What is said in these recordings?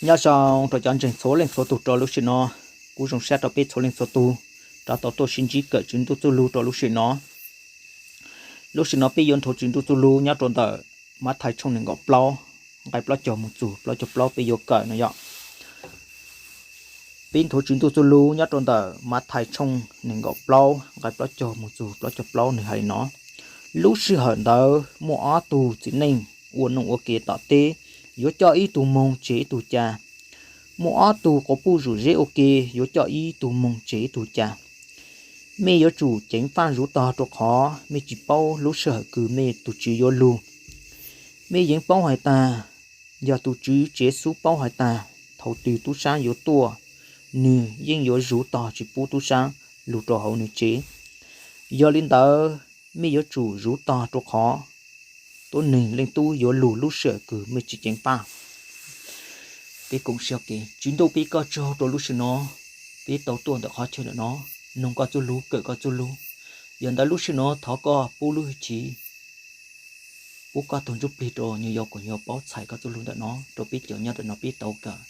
Nyob zoo rau cov ntseeg txhua leej txhua tus rau lub sij hawm no, kuv zoo siab rau peb txhua leej txhua tus rov tau tuaj sib ntsib kawm Tswv Ntuj txuj lug rau lub sij hawm no. Lub sij hawm no peb yuav nthuav Tswv Ntuj txuj lug nyob rau ntawm Mathais tshooj nees nkaum plaub, nqai plaub caug mus txug plaub caug plaub peb yuav kawm no yog. Peb nthuav Tswv Ntuj txuj lug nyob rau ntawm Mathais tshooj nees nkaum plaub, nqai plaub caug mus txug plaub caug plaub nws hais li no: Lub sij hawm ntawd muaj ob tug txiv neej ua noj ua ke tom teb, yuav coj ib tug moog tseg ib tug ca. Muaj ob tug quas puj zuj zeb ua ke, yuav coj ib tug moog tseg ib tug ca. Mej yuav tsum ceev faj zuv tog, rua qhov mej tsi paub lub sij hawm kws mej tug tswv yuav lug. Mej yeej paub has tas, yog tug tswv tsev xub paub has tas thaus twg tub saab yuav tuaj, nwg yeej yuav zuv tog tsi pub tub saab lug rua hauv nwg tsev. Yog li ntawd, mej yuav tsum zuv tog, rua qhov tuab neeg Leej Tub yuav lug lub sij hawm kws mej tsi ceev faj. Peb koom siab ua ke. Tswv Ntuj, peb koj tsaug rua lub sij hawm no, peb tau tuaj ntawm qhov chaw ntawm no, noog koj txuj lug, kawm koj txuj lug. Yog ntawd lub sij hawm no thov koj pub lub hwj chim, pub koj tug ntsuj plig rua nyuas yau kuas nyuas yau paub txhais koj txuj lug ntawm no rua peb cov nyob ntawm no peb tau kawm.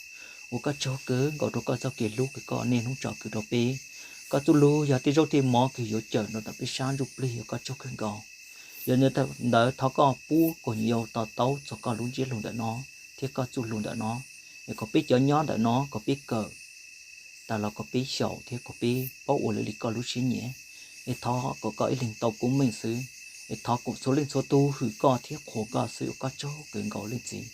Ua koj tsaug kawg nkaus rua koj txoj kev hlub kws koj niaj hnub tsom kwm rua peb. Koj txuj lug yog tej zaub tej mov kws yuav cawm rua ntawm peb sab ntsuj plig, ua koj tsaug kawg nkaus. Yog li ntawd thov koj pub kuas nyuas yau to taub txug koj lub ntsiab lug ntawm no thiab koj txuj lug ntawm no, es kuas peb cov nyob ntawm no kuas peb kawm tas los kuas peb xyaum thiab kuas peb paub ua lawv li koj lub siab nyiam. Es thov kuas koj ib leeg tau koob meej xwb. Es thov kuas txhua leej txhua tug hwm koj thiab qhuas koj xwb. Ua koj tsaug kawg nkaus leej txiv.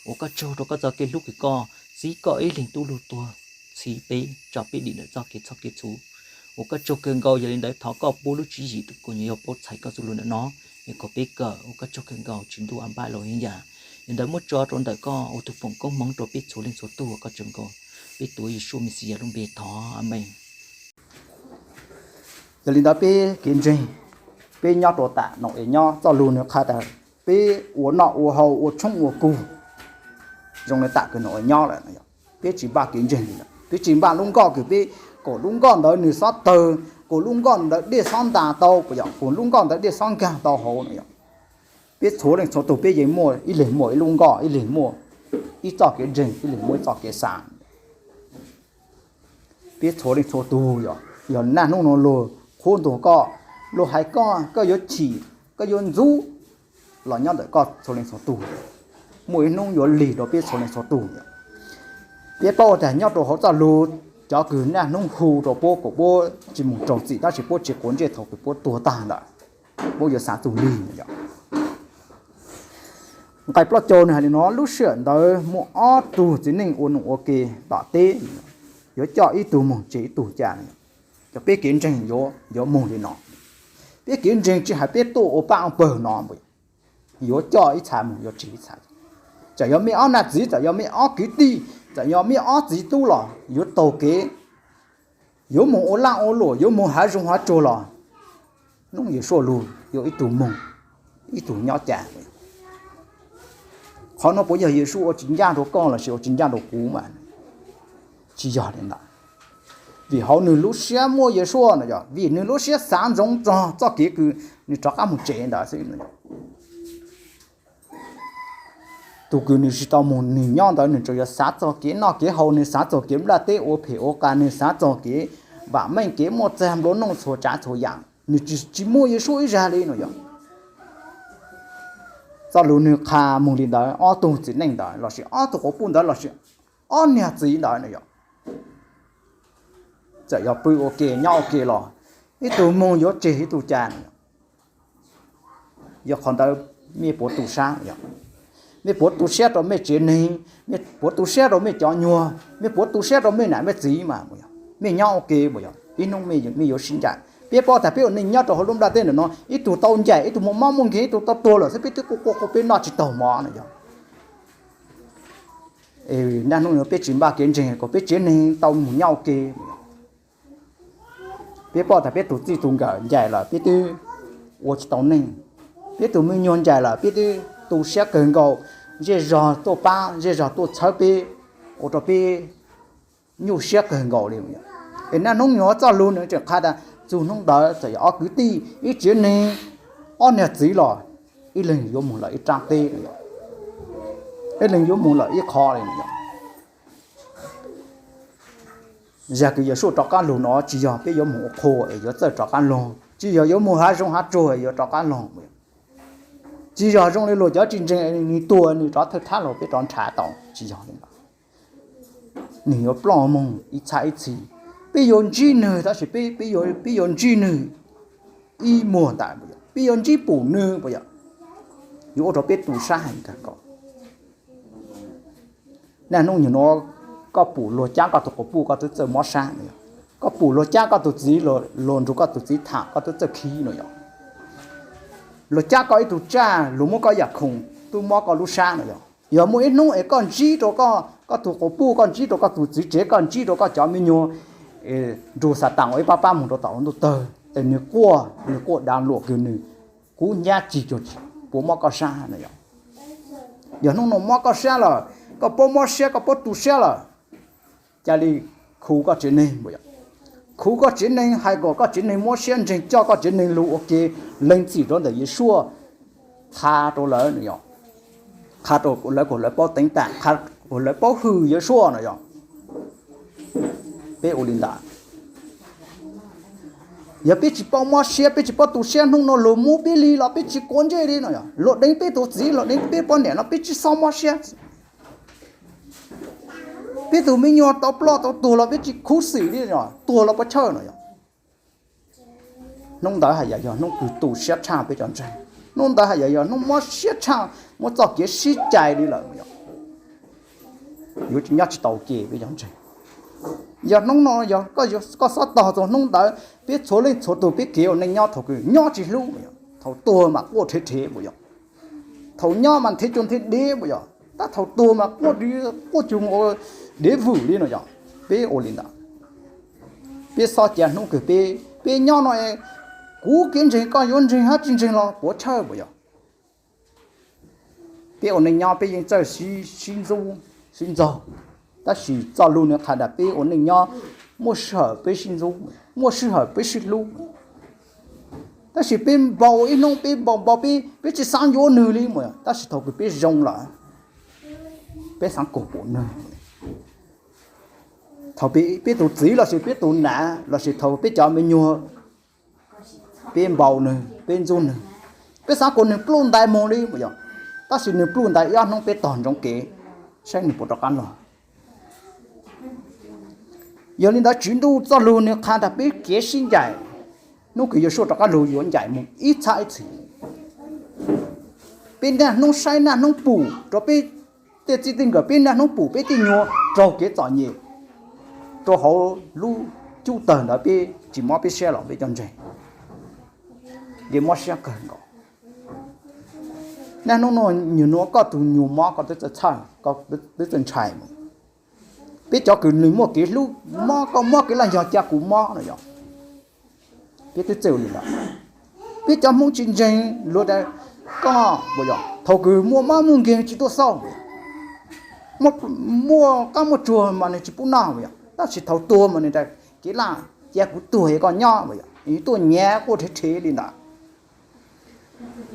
Ua koj tsaug rua koj txoj kev hlub kws koj txib koj ib leeg tub lug tuag txhiv peb tso peb dim ntawm txoj kev txhoj kev txhum. Ua koj tsaug kawg nkaus. Yog li ntawd thov koj pub lub tswv yim kuas nyuas yau paub txhais koj txuj lug ntawm no, es kuas peb kawm. Ua koj tsaug kawg nkaus Tswv Ntuj a npaj los ib yam. Yog ntawd muab tso rua ntawm koj ua tug foom koob hmoov rua peb txhua leej txhua tug. Ua koj tsaug kawg nkaus. Peb tuav Yeshua Mexiyas lub npe thov, Amees. Yog li ntawd peb kev ntseeg, peb nyob rua tam no es nyob txoj lug nwg qha tas peb ua noj ua haus ua tshoob ua kug zoo le tam kws no nyob lawm no yog. Peb tsi npaj kev ntseeg li lawm, peb tsi npaj lub nkoj kws peb, kuas lub nkoj ntawd nwg xob tawg, kuas lub nkoj ntawd dej xob ntas tau puas yog, kuas lub nkoj ntawd dej xob nkaag tau hauv no yog. Peb txhua leej txhua tug peb yeej muaj, ib leeg muaj ib lub nkoj, ib leeg muaj ib txoj kev ntseeg, ib leeg muaj ib txoj kev xav. Peb txhua leej txhua tug yog, yog naj hnub no luag qhuab ntuas koj, luag hais koj, koj yuav chim, koj yuav ntxub los nyob ntawm koj txhua leej txhua tug, muaj ib hnub yuav lig rua peb txhua leej txhua tug. Peb paub tas nyob rua hauv txoj lug, cov kws naj hnub hu rua puab kuas puab tsi moog raug txim tab sis puab tsi quav ntsej thaus kws puab tuag tag ntawd, puab yuav xav txug lig no yog. Nqai plaub caug nwg hais li no: Lub sij hawm ntawd muaj ob tug txiv neej ua noj ua ke tom teb, yuav coj ib tug moog tseg ib tug ca. Cov peb kev ntseeg yuav moog li no. Peb kev ntseeg tsi has peb tuaj ua pab ua pawg no, yuav coj ib txha moog yuav tseg ib txha. Txawm yog mej ob nam txiv, txawm yog mej ob kwv tij, txawm yog mej ob txiv tub los yuav taug kev, yuav moog ua laj ua luam, yuav moog hav zoov hav tsuag los, nub Yeshua lug yuav ib tug moog, ib tug nyob ca. Qhov no puas yog Yeshua ua tsis ncaj rua koj lossis ua tsis ncaj rua kuv mas? Tsi yog li ntawd. Vim hauv nwg lub siab muaj Yeshua no yog, vim nwg lub siab xav ntsoov txog txoj kev kws nwg rov qab moog tsev ntawd xwb no. Tug kws nwg tsi tau moog nwg nyob ntawd nwg tsuas yuav xav txog kev noj kev haus, nwg xav txog kev nplaj teb ua phem ua qa, nwg xav txog kev vaam meej kev muaj txag nplua nuj txhua tsaav txhua yaam, nwg tsi, tsi muaj Yeshua ib zag li no yog. Txoj lug nwg qha moog li ntawd, ob tug txiv neej ntawd lossis ob tug quas puj ntawd lossis ob niag txiv ntawd no yog, txawm yog pw ua ke nyob ua ke los ib tug moog yuav tseg ib tug ca no yog. Yog qhov ntawd mej puav tu sab, mej puav tu siab rau mej tsev neeg, mej puav tu siab rau mej cov nyuag, mej puav tu siab rau mej nam mej txiv mas, mej nyob ua ke mas yog ib hnub mej yuav sib ncaim. Peb paub tas peb ua neej nyob rau hauv lub nplaj teb ntawm no, ib tug tau ncaim, ib tug muaj mob muaj nkeeg, ib tug tau tuag lawm xwb, peb twb quaj quaj quaj peb noj tsis taug mov no yog. Naj hnub no peb tsis npaj kev ntseeg kom peb tsev neeg tau moog nyob ua ke. Peb paub tas peb tug txij tug nkawm ncaim lawm peb twb ua tsis tau neej. Peb tug me nyuag ncaim lawm peb twb tu siab kawg nkaus, zej zog tuaj pab, zej zog tuaj txhawb peb, ua rau peb nyuaj siab kawg nkaus li. Es naj hnub no txoj lug nws tseem qha tas txug hnub ntawd txawm yog ob kwv tij, ib tsev neeg, ob niag txiv los ib leeg yuav moog lawm ib rab teb, ib leeg yuav moog lawm ib qho li no. Zag kws Yawm Saub rov qaab lug no tsis yog peb yuav moog ua qhua es yuav txawj rov qaab lug, tsis yog yuav moog haav zoov haav tsuag yuav rov qaab lug. Tsis yog zoo li luag cov tsis ntseeg nws tuag nws rov thawj thab lug peb rov nrhav tau, tsis yog li ntawd. Nws yuav ploj moog ib txhab ib txhis. Peb yuav ntsib nwg tab sis peb, peb yuav ntsib nwg ib muag ntawd puas yog? Peb yuav ntsib pum nwg puas yog? Yuav ua rau peb tu sab heev kawg nkaus. Naj hnub nwg nuav koj pum luag cab koj tug quas puj koj twb txawj mob sab no yog. Koj pum luag cab koj tug txiv, luag nrug koj tug txiv tham koj twb txawj khib no yog. Luag cab koj ib tug tsaj, luag muab koj yam khoom twb mob koj lub sab no yog. Yog muaj ib hnub es koj ntsib rau koj tug quas puj, koj ntsib rau koj tug txiv tsev, koj ntsib rau koj cov me nyuam nrug Xatas ua ib pab pab moog rau tom lub ntuj tawg es nwg quaj, nwg quaj dav luam kws nwg kub nyab cig cuag puas mob koj sab no yog. Yog hnub nuav mob koj sab lawm, koj paub mob siab, koj paub tu siab lawm, ca le khu koj tsev neeg puas yog? Khu koj tsev neeg, hais kom koj tsev neeg muab siab ntseeg, coj koj tsev neeg lug ua ke lees txim rau ntawm Yawm Saub, qha rau lawv no yog, qha rau lawv kom lawv paub teev tam, qha kom lawv paub hwm Yawm Saub no yog. Peb ua li ntawd. Yog peb tsis paub mob siab, peb tsis paub tu siab, hnub nuav luag muab peb li los peb tsis quav ntsej li no yog. Luag deev peb tug txiv, luag deev peb poj niam no peb tsis xob mob siab. Peb tug me nyuam tau ploj tau tuag los peb tsis khuv xim li no, tuag los puas chawj no yog. Hnub ntawd haj yam yog hnub kws tu siab tshaj peb cov ntseeg. Hnub ntawd haj yam yog hnub mob siab tshaj, muaj txoj kev sib cais li lawm yog. Yuav tsis nyob tsis tau ke peb cov ntseeg. Yog hnub no yog koj xob tog txug hnub ntawd, peb txhua leej txhua tug peb kev ua neej nyob thaum kws nyob tsis hlub, thaum tuag mas quaj rhev rhev puas yog? Thaum nyob mas nthe cuag nthe dev puas yog? Tab thaum tuag mas quaj, quaj cuag dev vwm li no yog. Peb ua li ntawd. Peb xob ca hnub kws peb, peb nyob no, kuv kev ntseeg koj yuav ntseeg hab tsis ntseeg los puas chawj puas yog? Peb ua neej nyob peb yeej txawj sib ntxub sib ntxaug, tab sis txoj lug nws qha tas peb ua neej nyob muaj sij hawm peb sib ntxub, muaj sij hawm peb sib hlub. Tab sis peb npau ib hnub peb npau npau peb, peb tsis xaav yuav nwg li mas, tab sis thaum kws peb zoo lawm, peb xaav koom pum nwg. Thaum peb tug txiv lossis peb tug nam lossis thaum peb cov me nyuam, peb npau nwg, peb ntxub nwg, peb xaav kom nwg pluj ntais moog li puas yog? Tab sis nwg pluj ntais ib ob hnub peb tog ntsoov kev, saib nwg puas rov qab los. Yog li ntawd Tswv Ntuj txoj lug nws qha tas peb kev sib ncaim, hnub kws Yawm Saub rov qab lug yuav ncaim moog ib txhab ib txhis. Peb naj hnub saib naj hnub pum rau peb tej txij tej nkawm, peb naj hnub pum peb tej nyuam raug kev txom nyem rau hauv lub cub tawg ntawd, peb tsis mob peb siab los peb cov ntseeg? Yeej mob siab kawg nkaus. Naj hnub nuav nyuag nuav koj tug nyuag mob koj twb txawj txhawj, koj twb txawj ntshai. Peb cov kws nwg muaj kev hlub mob, koj mob kev laj yog ca kuv mob no yog. Peb twb txawj li ntawd. Peb cov Hmoob tsis ntseeg luag tas koj puas yog, thaum kws muaj mob muaj nkeeg tsis tuaj xauj, muaj qab muaj tsuag mas nwg tsis pub noj puas yog, tab sis thaum tuag mas nwg tas kev laj ca kuv tuag es koj nyob puas yog, tuaj nyav quaj rhev rhev li ntawd.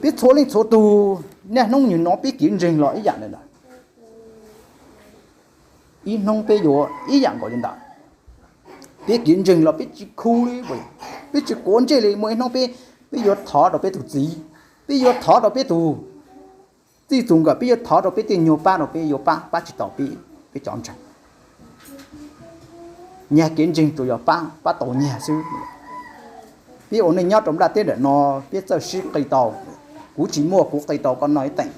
Peb txhua leej txhua tug, naj hnub nyuag nuav peb kev ntseeg los ib yam li ntawd. Ib hnub peb yuav ib yam nkaus li ntawd. Peb kev ntseeg los peb tsis khu li, peb tsis quav ntsej li. Muaj ib hnub peb, peb yuav thov rau peb tug txiv, peb yuav thov rau peb tug txij tug nkawm, peb yuav thov rau peb tej nyuag pab rau peb yuav pab, pab tsis tau peb, peb cov ntseeg. Nyag kev ntseeg tsuas yog pab, pab tau nyag xwb. Peb ua neej nyob rau nplaj teb ntawm no, peb txawj sib qi tau. Kuv tsis muaj kuv qi tau koj noj ib teem.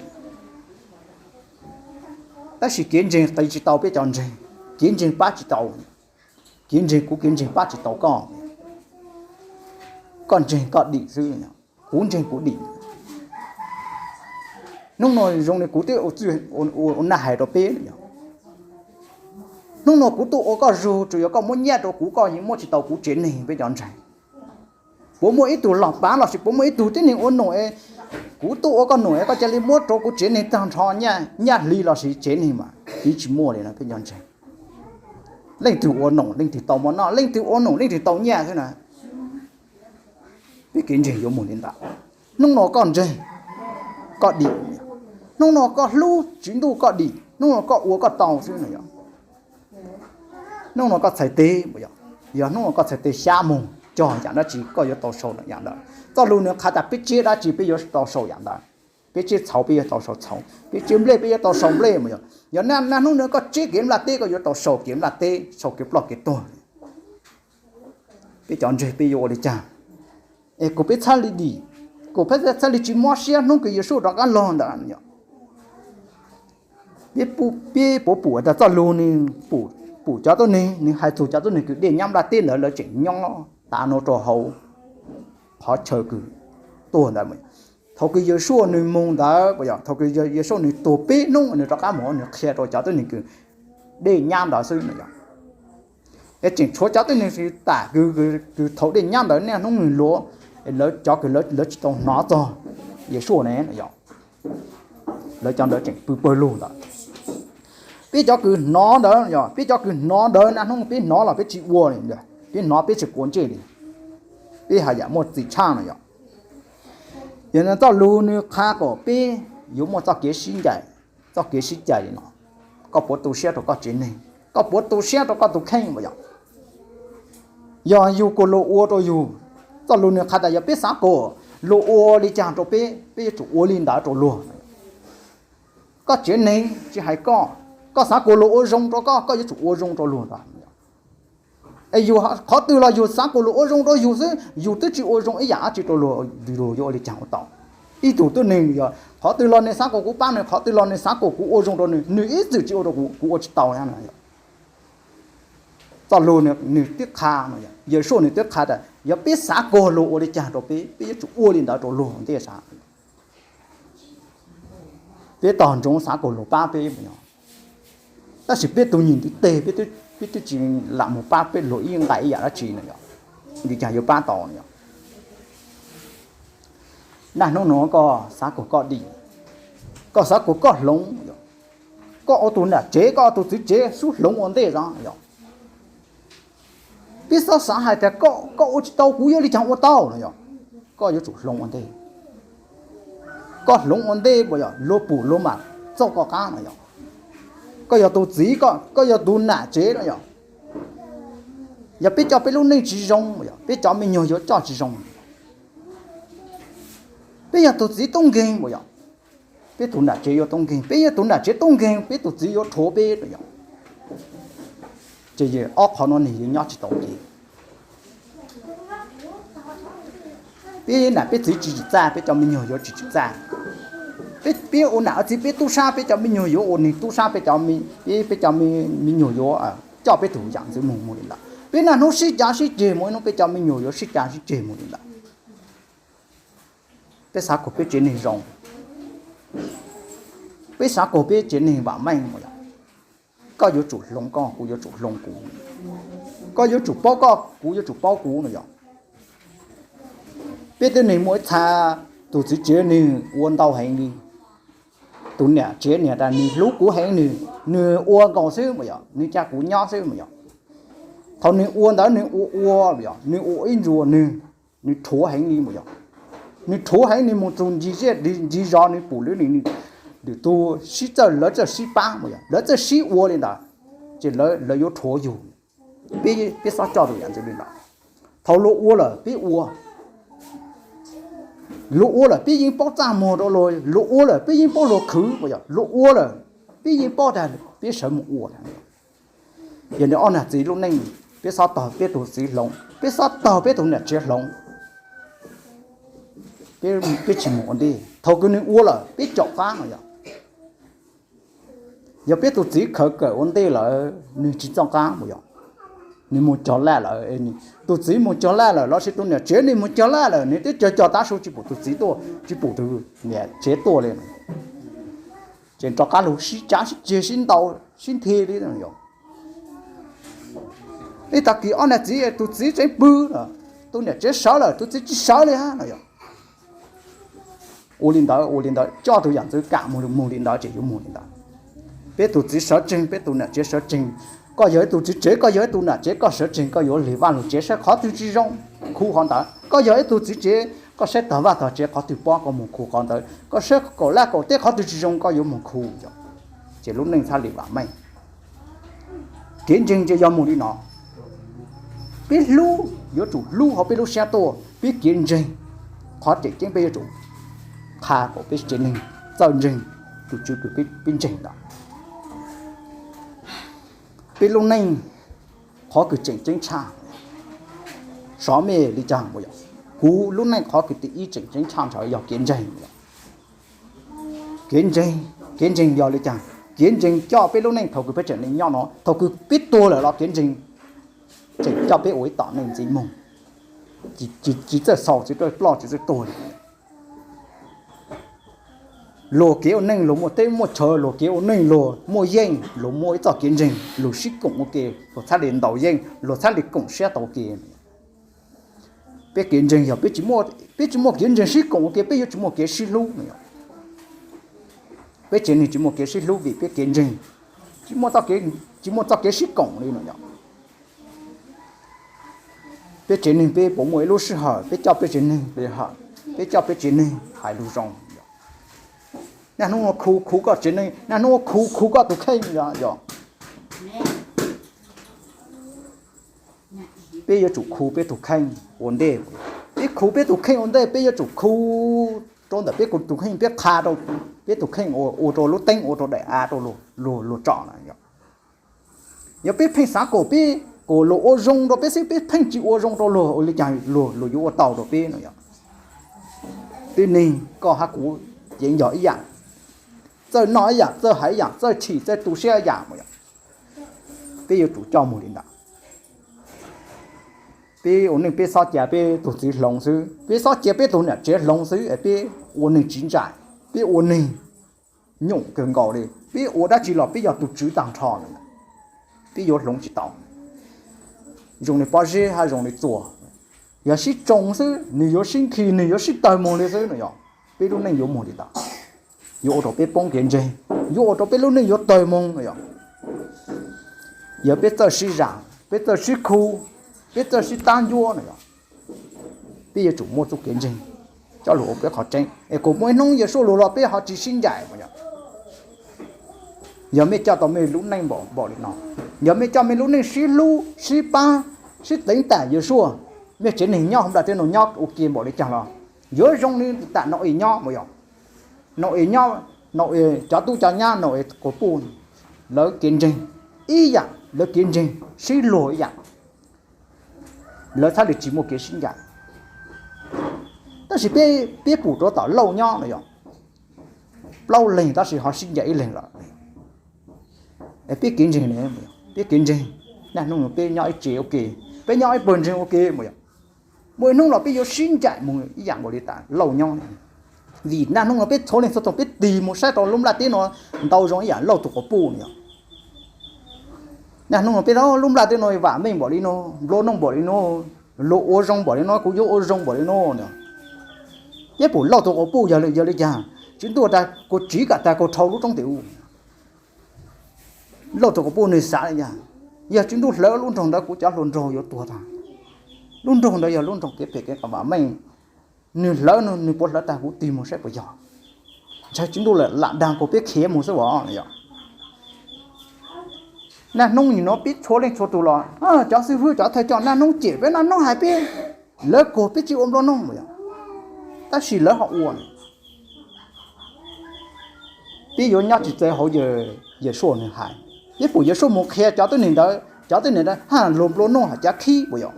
Tab sis kev ntseeg qi tsis tau peb cov ntseeg, kev ntseeg pab tsis tau. Kev ntseeg kuv, kev ntseeg pab tsis tau koj. Koj ntseeg koj dim xwb, kuv ntseeg kuv dim. Hnub no zoo li kuv twb ua naj hais rau peb, hnub no kuv tuaj ua koj zug, tsuas yog koj muab nyaj rau kuv, koj yeej muab tsis tau kuv tsev neeg, peb cov ntseeg. Puas muaj ib tug los pav lossis puas muaj ib tug tib neeg ua num, kuv tuaj ua koj num es koj cia li muab rau kuv tsev neeg tag nrho, nyaj hli lossis tsev neeg mas yeej tsis muaj li no, peb cov ntseeg. Leej twg ua num leej twg tau mov noj, leej twg ua num leej twg tau nyaj xwb na. Peb kev ntseeg yuav mus li ntawd. Hnub no koj ntseeg, koj dim. Hnub no koj hlub Tswv Ntuj, koj dim. Hnub no koj ua koj tau xwb no yog. Hnub no koj txhais tes, yog hnub no koj txhais tes xya moos, cog yam dab tsi koj yuav tau sau yam ntawd. Txoj lus nws qha tas peb tseb dab tsi peb yuav tau sau yam ntawd. Peb tseb txhauv peb yuav tau sau txhauv, peb tseb nplej peb yuav tau sau nplej. Yog, yog niaj hnub no koj tseb kev nplaj teb koj yuav tau sau kev nplaj teb, sau kev ploj kev tuag. Peb cov ntseg peb yuav ua li cas? Es kuv peb txhaj li dim, kuv peb txhaj li tsis mob siab hnub kws Yexus rov qab los ntawd. Peb puas pum tas txoj lus nws pum cov tuab neeg, nws hais txug cov tuab neeg kws dej nyab nplaj teb ntawd lawv tseem nyob tas no rau hauv qhov chaw kws tuag ntawd. Thaum kws Yexus nws mus ntawd, thaum kws Yexus nws tuag peb hnub nws rov qab mus nws qhia rau cov tuab neeg kws dej nyab ntawd xwb no yog. Es tseem tshuav cov tuab neeg tam kws, kws thaum dej nyab ntawd niaj hnub nws luav, lawv cov kws lawv tsis tau hnov txog Yexus ne no yog, lawv cov ntawd tseem pw pawg lug ntawd. Peb cov kws hnov ntawd yog, peb cov kws hnov ntawd niaj hnub peb hnov los peb tsis ua li, peb hnov peb tsis quav ntsej li, peb haj yam muaj txim tshaj no yog. Yog no txoj lus nws qha kom peb yuav muaj txoj kev sib ncaim, txoj kev sib cais li no. Koj puav tu siab rau koj tsev neeg, koj puav tu siab rau koj tus kheej puas yog? Yog yug kuas luag ua rau yug, txoj lus nws qha tas yog peb xav kuas luag ua li cas rau peb, peb yuav tsum ua li ntawd rau luag. Koj tsev neeg tsis hais koj, koj xav kuas luag ua zoo rau koj, koj yuav tsum ua zoo rau luag ntag. Es yus qhov twg los yus xav kuas luag ua zoo rau yus xwb, yus twb tsis ua zoo ib yam dab tsi rau luag, luag yuav ua li cas ua tau? Ib tug tuab neeg yog qhov twg los nws xav kuas kuv pab nws, qhov twg los nws xav kuas kuv ua zoo rau nws, nws ib txwm tsis ua rau kuv, kuv ua tsis tau na. Txoj lus nws twb qha no, Yexus nws twb qha tas yog peb xav kuas luag ua li cas rau peb, peb yuav tsum ua li ntawd rau luag ntej sav. Peb tog ntsoov xav kuas luag pab peb, tab sis peb tus nyuam ntawd teg, peb twb tsis lam mus pab peb luag ib nqaij ib yam dab tsi no yog, li cas yuav pab tau no yog? Niaj hnub no koj xav kuas koj dim, koj xav kuas koj hloov, koj ua tus nam tsev, koj ua tus txiv tsev xub hloov ua ntej os yog. Peb txhob xav hais tias koj ua tsis tau kuv yuav li cas ua tau no yog, koj yuav tsum hloov ua ntej. Koj hloov ua ntej puas yog luag pum luag mam txoj koj qab no yog. Koj yog tus txiv, koj yog tus nam tsev no yog. Yog peb coj peb lub neej tsis zoo puas yog peb cov me nyuam yuav coj tsis zoo? Peb yog tus txiv tub nkeeg puas yog peb tus nam tsev yuav tub nkeeg? Peb yog tus nam tsev tub nkeeg peb tus txiv yuav rhuav peb no yog. Ces ob qhov no nws yuav nyob tsis tau ces peb nam peb txiv tsis tsim txaj peb cov me nyuam yuav tsis tsim txaj. Peb ua nam ua txiv peb tub sab peb cov me nyuam yuav ua neeg tub sab, peb cov, peb cov me nyuam yuav coj peb tus yam ntxwv mus mus li ntawd. Peb niaj hnub sib cav sib ceg mus ib hnub peb cov me nyuam yuav sib cav sib ceg mus li ntawd. Peb xav kom peb tsev neeg zoo, peb xav kom peb tsev neeg vam meej no yog. Koj yuav tsum hloov koj, kuv yuav tsum hloov kuv. Koj yuav tsum paub koj, kuv yuav tsum paub kuv no yog. Peb tib neeg muaj ib txha tus txiv tsev nws ua ntau heev li. Tus niam tsev niam tas nws hlub kuv heev, nws, nws ua nkaus xwb puas yog, nws ca kuv nyob xwb puas yog. Thaum nws ua ntawd nws ua ua yog nws ua ib ntsuas nws, nws rhuav heev li puas yog. Nws rhuav heev, nws mus txug ncig zej ncig zos nws pum lwm, lwm tus sib txawj, lawv txawj sib pab puas yog, lawv txawj sib ua li ntawd, ces lawv yuav rhuav yus. Peb, peb txhob coj tus yam ntxwv li ntawd. Thaum luag ua lawm peb ua, luag ua lawm peb yeej paub txaj muag rau luag, luag ua lawm peb yeej paub luag khwv puas yog, luag ua lawm peb yeej paub tas peb sawv mus ua. Yog li ob niag txiv lub neej, peb txhob tog peb tus txiv hloov, peb txhob tog peb tus niam tsev hloov. Peb tsis mus ua ntej, thaum kws nws ua lawm peb caum qab no yog. Yog peb tus txiv khawv kawm ua ntej lawm nws tsis txoj qab puas yog, nws mus cog laj lawm, tus txiv mus cog laj lawm lossis tus niam tsev nws mus cog laj lawm, nws twb cog cog tav su tsis pum tus txiv tuaj, tsis pum tus niam tsev tuaj li, ces rov qab lug sib cav sib ceg sib ntaus sib nthi li yog. Ib tag kis ob niag txiv, tus txiv tseem pw, tus niam tsev sawv lawm tus txiv tsis sawv li hab no yog. Ua li ntawd ua li ntawd coj tus yam ntxwv kam mus mus li ntawd ces yuav mus li ntawd. Peb tus txiv sawv tseeg, peb tus niam tsev sawv tseeg. Koj yog ib tug txiv tsev, koj yog ib tug niam tsev, koj sawv tseeg koj yuav lig vaj lug tsev, saib qhov twg tsis zoo, khu qhov ntawd. Koj yog ib tug txiv tsev, koj saib tog vaj tog tsev qhov twg pob koj mus khu qhov ntawd, koj saib kaum laj kaum teb qhov twg tsis zoo koj yuav mus khu yog. Ces lub neej txhaj li vam meej. Kev ntseeg ces yog mus li no. Peb hlub, yuav tsum hlub hauv peb lub siab tuaj, peb kev ntseeg. Qhov tseem ceeb peb yuav tsum qha kom peb tsev neeg txawj ntseeg tus Tswv kws peb ntseeg ntawd. Peb lub neej qhov kws tseem ceeb tshaj, xyov mej li caag, kuv lub neej qhov kws tib ib tseem ceeb tshaj ntsha yog kev ntseeg. Kev ntseeg, kev ntseeg yog li caag? Kev ntseeg coj peb lub neej thaum kws peb tseem neeg nyob no, thaum kws peb tuag lawm los kev ntseeg tseem coj peb ua ib tom neej ntxiv moog, tsis txawj xaus, tsis txawj ploj, tsis txawj tuag li. Luag kev ua neej luag muaj teb muaj chaw, luag kev ua neej luag muaj yeej, luag muaj ib txoj kev ntseeg, luag sib koom ua ke, luag txhaj li ntaus yeej, luag txhaj li koom siab tau ua ke. Peb kev ntseeg yog peb tsis muaj kev ntseeg sib koom ua ke, peb yuav tsis muaj kev sib hlub no yog. Peb tsev neeg tsis muaj kev sib hlub vim peb kev ntseeg tsis muaj txoj kev sib koom li no yog. Peb tsev neeg peb puas muaj ib lub sij hawm peb coj peb tsev neeg, peb coj peb tsev neeg hais lus zoo? Naj hnub ua khu khu koj tsev neeg, naj hnub ua khu khu koj tus kheej yog. Peb yuav tsum khu peb tus kheej ua ntej. Peb khu peb tus kheej ua ntej, peb yuav tsum khu rau ntawm peb tus kheej, peb qha rau peb tus kheej ua rau lub teeb, ua rau daim av rau luag tsom na yog. Yog peb pheej xav kom peb, kom luag ua zoo rau peb xwb, peb pheej tsis ua zoo rau luag, ua li cas luag, luag yuav ua tau rau peb no yog. Tib neeg koj hab kuv yeej yog ib yam, txawj noj ib yam, txawj hais ib yam, txawj chim txawj tu siab ib yam mas yog. Peb yuav tsum coj mus li ntawd. Peb ua neej peb xob cia peb tug txiv hloov xwb, peb xob cia peb tug niam tsev hloov xwb es peb ua neeg tsis ntsaim, peb ua neeg nyuam kawg nkaus li. Peb ua dab tsi los peb yog tus tswv tag nrho no, peb yuav hloov tsis tau. Zoo li pob zeb hab zoo li txuas, yog sib tsoo xwb nwg yuav sib nkhis, nwg yuav sib tawg moog li xwb no yog. Peb lub neej yuav moog li ntawd, yuav ua rau peb poob kev ntseeg, yuav ua rau peb lub neej yuav tawg moog no yog. Yog peb txawj sib zam, peb txawj sib khu, peb txawj sib tab ncuab no yog. Peb yuav tsum muaj txuj kev ntseeg coj lug ua peb qhov tseeb es kuas muaj ib hnub Yexus lug los peb ho tsis sib ncaim mas yog. Yog mej coj tau mej lub neej npaum li no, yog mej coj mej lub neej sib hlub sib pab, sib teev tam Yexus, mej tsev neeg nyob hauv nplaj teb no nyob ua ke npaum li caag los yuav zoo li tam Nau-es nyob mas yog. Nau-es nyob, Nau-es cov tub cov nyab Nau-es quas puj, lawv kev ntseeg ib yam, lawv kev ntseeg sib luag ib yam, lawv txhaj li tsis muaj kev sib ncaim. Tab sis peb pum rau tom Lauj nyob no yog, plaub leeg tab sis ho sib ncaim ib leeg lawm. Peb kev ntseeg, peb kev ntseeg, naj hnub no peb nyob ib tsev ua ke, peb nyob ib pawg ntseeg ua ke mas yog, muaj ib hnub los peb yuav sib ncaim moog ib yam nkaus li tam Lauj nyob. Vim naj hnub no peb txhua leej txhua tug peb tig moog saib rau lub nplaj teb no ntau zoo ib yam Lauj tug quas puj no yog. Naj hnub no peb lub nplaj teb no vaam meej npaum li no, nplua nuj npaum li no, luag ua zoo npaum li no kuv yuav ua zoo npaum li no. Peb pum Lauj tug quas puj yog li caag? Tswv Ntuj tas kuas tsiv kom tag kuas dhau lub roob tim u. Lauj tug quas puj nwg xav li cas? Yog Tswv Ntuj hlawv lub nroog ntawd kuv cov hluas nraug yuav tuag tag. Lub nroog ntawd yog lub nroog kev phem kev vaam meej, nwg hlawv no nwg puav hlawv tag kuv tig moog saib puas yog. Ntshai Tswv Ntuj lam dag kuas peb khiav moog xwb as yog. Naj hnub nim no peb txhua leej txhua tug los cov xib hwb cov thawj coj naj hnub cem peb, naj hnub hais peb, lawv kuas peb tsis ua nplua nuj mas yog, tab sis lawv ho ua. Peb yuav nyob tsis txawv hauv Yexus nwg hais, peb pum Yexus moog qhia cov tib neeg ntawd, cov tib neeg ntawd haj luag nplua nuj hab cav khib mas yog.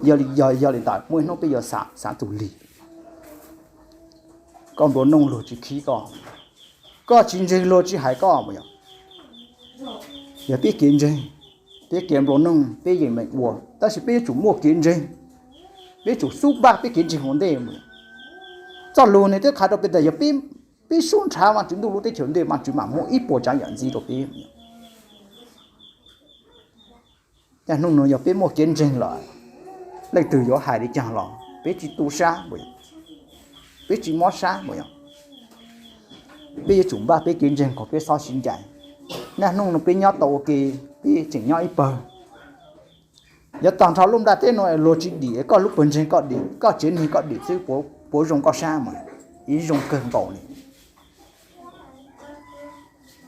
Yog, yog li ntawd muaj ib hnub peb yuav xaav txug li. Koj nplua nuj luag tsis khib koj, koj tsis ntseeg luag tsis hais koj mas yog. Yog peb kev ntseeg, peb kev nplua nuj peb yeem meem ua, tab sis peb yuav tsum muaj kev ntseeg, peb tsum xub npaj peb kev ntseeg ua ntej mas yog. Txoj lug nwg twb qha rau peb tas yog peb sub nrhav Vaajtswv Ntuj lub teb chaws ntej, Vaajtswv mam muab ib puas tsaav yam ntxiv rau peb. Naj hnub no yog peb muaj kev ntseeg lawm, leej twg yuav hais li caag los peb tsis tu sab, peb tsis mob sab mas yog. Peb yuav tsum npaj peb kev ntseeg kom peb xob sib ncaim. Naj hnub no peb nyob tau ua ke, peb tseem nyob ib pawg. Yog tag nrho lub nplaj teb no luag tsis dim, koj lub pawg ntseeg koj dim, koj tsev neeg koj dim xwb puas zoo koj sab mas? Ib zoo kawg nkaus li.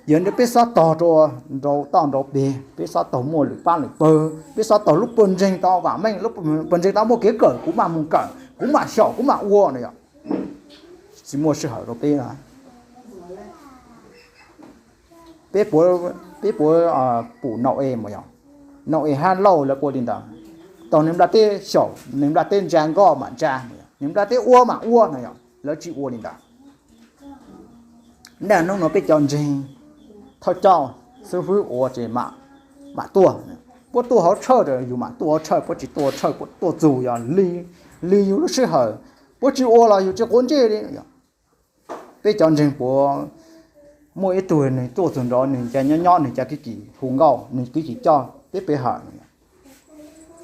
Yog li peb xob tog rau nraud toj nraud peg, peb xob tog muaj lwm pab lwm pawg, peb xob tog lub pawg ntseeg tau vam meej, lub pawg ntseeg tau muaj kev kawm, kuv mam mus kawm, kuv mam xyaum, kuv mam ua no yom. Tsis muaj sij hawm rau peb. Peb puas, peb puas pum Nau-es mas yog, Nau-es hab Lauj lawv ua li ntawd. Tau neeg nplaj teb xyaum, neeg nplaj teb ntsa nkoj mam ntsa, neeg nplaj teb ua mam ua no yom, lawv tsis ua li ntawd. Niaj hnub no peb cov ntseeg thawj coj xib hwb ua ces mam tuaj. Puab tuaj hauv tshawj, yus mam tuaj hauv tshawj, puab tsis tuaj hauv tshawj, puab tuaj txug yog lig yus lub sij hawm. Puab tsis ua los yus tsis quav ntsej li. Peb cov ntseeg puas muaj ib tug nws tuaj txug nraud, nws ca nyob nyob, nws ca kib kis hu nkauj, nws kib kis coj peb pe hawm,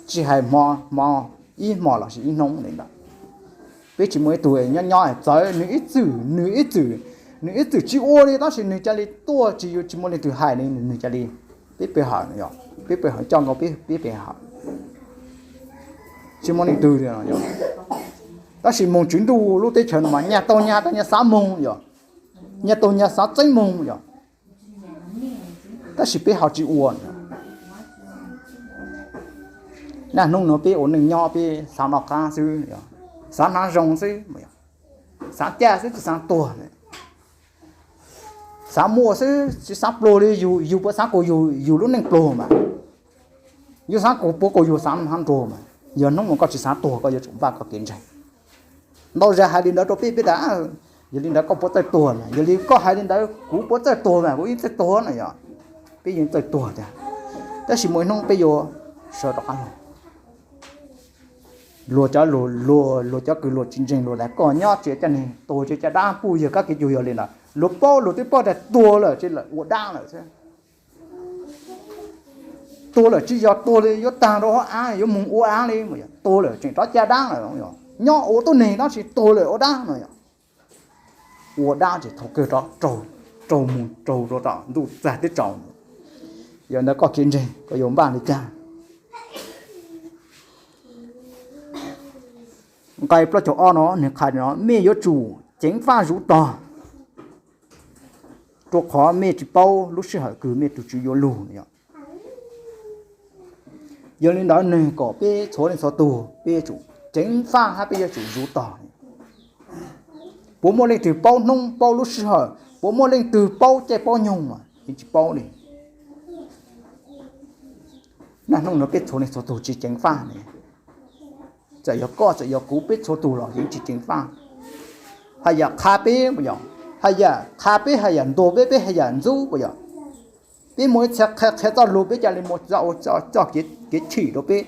tsis hais hmo, hmo, ib hmo los sis ib hnub li ntawd. Peb tsis muaj ib tug nyob nyob txawv, nws ib txwm, nws ib txwm, nws ib txwm tsis ua li, tab sis nws ca li tuaj, tsis, yus tsis muaj leej twg hais li, nws ca li, peb pe hawm no yog, peb pe hawm coj nkaus peb, peb pe hawm, tsis muaj leej twg li no yog. Tab sis moog Tswv Ntuj lub teb chaws no mas nyaj taug nyaj, nyaj xav moog yog, nyaj taug nyaj xav txeeb moog yog, tab sis peb ho tsis ua. Niaj hnub no peb ua neej nyob peb xav noj qab xwb, xav hnav zoo xwb, xav caj xwb tsis xav tuag, xav muaj xwb tsis xav pluag li yus, yus puas xav kuas yus, yus lub neej pluag mas, yus xav kuas puas kuas yus xav hnav nruag mas, yog hnub no koj tsis xav tuag koj yuav tsum npaj koj kev ntseeg. Ntau zag hais li ntawd rau peb, peb tas, yog li ntawd koj puas txawj tuag mas, yog li koj hais li ntawd kuv puas txawj tuag mas, kuv yeej txawj tuag no yog, peb yeej txawj tuag tiag, tab sis muaj ib hnub peb yuav sawv rov qab los. Luag cov, luag, luag cov kws luag tsis ntseeg luag tas koj nyob tsis coj neeg tuag tsis caj dab, puj yog kab kev cug yog li ntawd, luag paub, luag twb paub tas tuag lawm ces lawm ua dab lawm xwb. Tuag lawm tsis yog tuag li yuav tag rau hauv av yuav moog ua av li, tuag lawm tseem rov caj dab lawm. Nyob ua tuab neeg tab sis tuag lawm ua dab no yog, ua dab ces thaum kawg rov raug, raug mus raug rau tom ntuj txag teb tsaus. Yog ntawd koj kev ntseeg koj yuav npaj li cas? Nqai plaub caug ob no nws qha no, mej yuav tsum ceev faj zuv tog, rua qhov mej tsis paub lub sij hawm kws mej tus Tswv yuav lug no yog. Yog li ntawd nws kom peb txhua leej txhua tug peb yuav tsum ceev faj hab peb yuav tsum zuv tog. Puas muaj leej twg paub hnub paub lub sij hawm? Puas muaj leej twg paub caij paub nyoog mas? Yeej tsis paub li. Naj hnub no peb txhua leej txhua tug tsis ceev faj li. Txawm yog koj txawm yog kuv peb txhua tug los yeej tsis ceev faj. Haj yam qha peb puas yog? Haj yam qha peb, haj yam ntuas peb, peb haj yam ntxub puas yog? Peb muaj ib txhia qhia, qhia txoj lug peb ca li muaj txoj, txoj kev chim rau peb,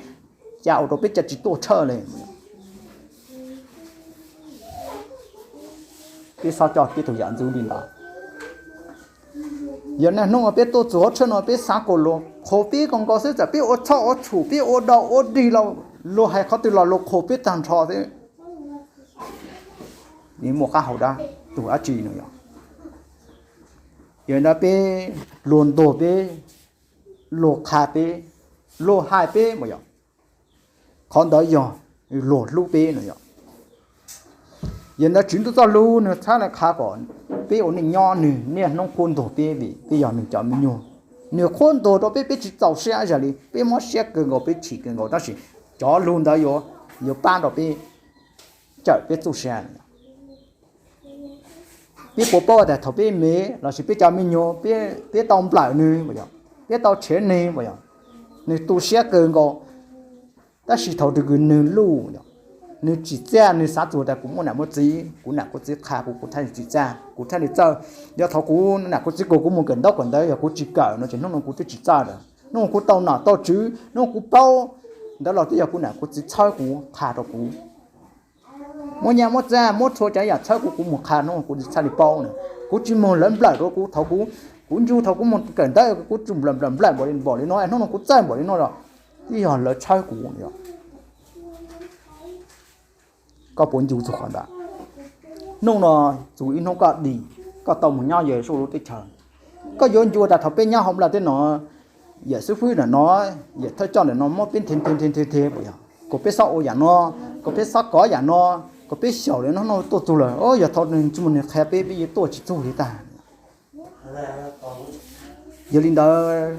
ca ua rau peb ca tsis tuaj tshawj li. Peb xob coj peb tus yam ntxub li ntawd. Yog niaj hnub peb tuaj txug hauv tshawj no peb xav kom luag qhuas peb kawg nkaus xwb, txawm peb ua txhoj ua txhum peb ua dog ua dig los luag hais qhov twg los luag qhuas peb tag nrho xwb. Muaj qab hau dab tug dab tsi no yog? Yog li ntawd peb, luag ntuas peb, luag qha peb, luag hais peb puas yog? Qhov ntawd yog luag hlub peb no yog. Yog ntawd Tswv Ntuj txoj lug nws txhab le qha kom peb ua neej nyob, nws niaj hnub qhuab ntuas peb vim peb yog nws cov me nyuam. Nws qhuab ntuas rau peb, peb tsis txaus siab zag li, peb mob siab kawg nkaus, peb chim kawg nkaus, tab sis cov lug ntawd yuav, yuav pab rau peb, cawm peb txuj sa. Peb puas paub tas thaum peb me lossis peb cov me nyuam, peb tau nplawm nws puas yog? Peb tau tshev nws puas yog? Nws tu siab kawg nkaus. Tab sis thaum twg kws nws luj, nws tsim txiaj, nws xav txug tas kuv muaj nam muaj txiv, kuv nam kuv txiv qha kuv, kuv thiaj li tsim txiaj, kuv thiaj li txawj. Yog thaum kuv nam kuv txiv kuas kuv mus kawm ntaub kawm ntawv, yog kuv tsis kawm no ces hnub no kuv twb tsis txawj lawm. Hnub no kuv tau nom tau tswv, hnub no kuv paub ntawd los twb yog kuv nam kuv txiv txhawb kuv, qha rau kuv. Muab nyaj muab txag muab txhua cov yam txhawb kuv, kuv mus qha hnub no kuv thiaj li paub na. Kuv tsis moog lawv nplawm rau kuv thaum kuv, kuv ncu thaum kuv mus kawm ntawv kuv tsuas nplawm nplawm nplawm npaum li, npaum li no, hnub no kuv txawj npaum li no los twb yog lawv txhawb kuv. Koj puas ncu txug qhov ntawd? Hnub no txug ib hnub koj dim, koj tau mus nyob Yexus lub teb chaws, koj yuav ncu tas thaum peb nyob hauv nplaj teb no, yawm xib fwb ntawm no, yawm thawj coj ntawm no muab peb nthe nthe nthe nthe puas yog? Kom peb xob ua yam no, kom peb xob kov yam no, kom peb xyaum li no, hnub no tuaj txug lawm, yog thaum nws tsis muaj nws qhia peb, peb yuav tuaj tsis txug li tag. Yog li ntawd,